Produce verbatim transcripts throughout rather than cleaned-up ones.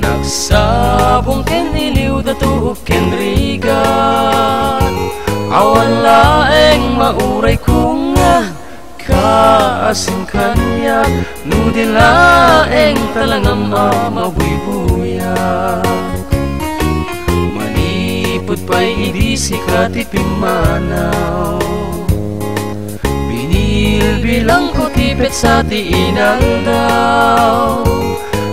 Nagsabong ken iliw, datuok ken rigat. Awan laeng maurayko nga kaasin kaniak, no di laeng talangam a mabuybuyak. Manipud pay idi sika ti pimmanaw, binilbilangko ti petsa ti inaldaw.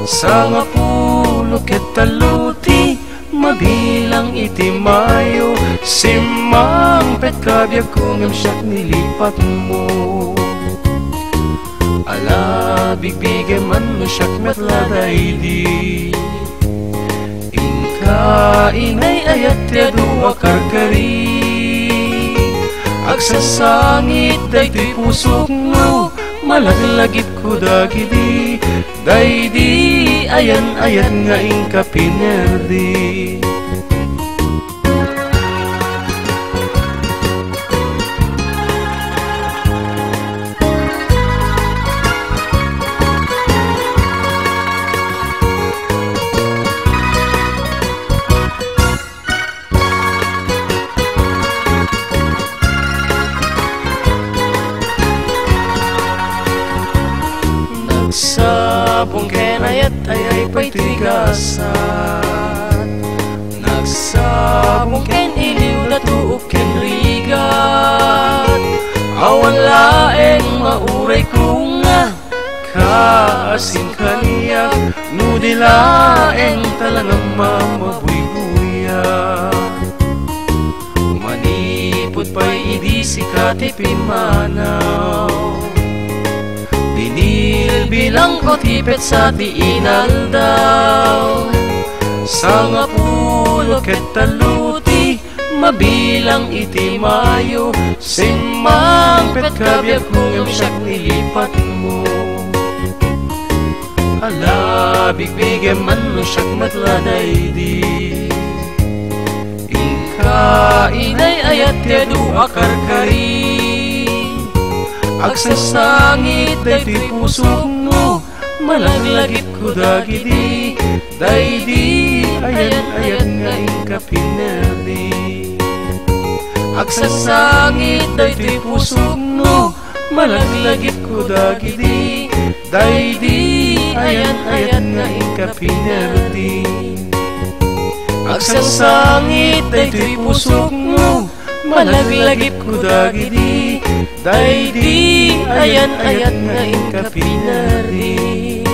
Sangapulo ket tallo ti mabilang iti Mayo. Simmangpetka, biagko, ngem siak nilipatmo. Ala, bigbigem man no siak met la daydi. Inka, inay, ayat ti adu a karkari. Agsangsangit daytoy pusok no malaglagipko dagidi. Daydi ayan-ayat nga inka pinerdi. Nagsabong ken ayat, ayay pay ti gasat. Nagsabong ken iliw, datuok ken rigat. Awan laeng maurayko nga kaasin kaniak, no di laeng talangam a mabuybuyak. Manipud pay idi sika ti pimmanaw, binilbilangko ti petsa ti inaldaw. Sangapulo ket tallo ti mabilang iti Mayo. Simmangpetka, biagko, ngem siak nilipatmo. Ala, bigbigem man no siak met la daydi. Inka, inay, ayat ti adu a karkari. Agsangsangit daytoy pusok no malaglagipko dagidi. Daydi ayan-ayat nga inka pinerdi. Agsangsangit daytoy pusok no malaglagipko dagidi. Daydi ayan-ayat nga inka pinerdi. Agsangsangit daytoy pusok no malaglagipko dagidi. Daydi ayan-ayat nga inka pinerdi.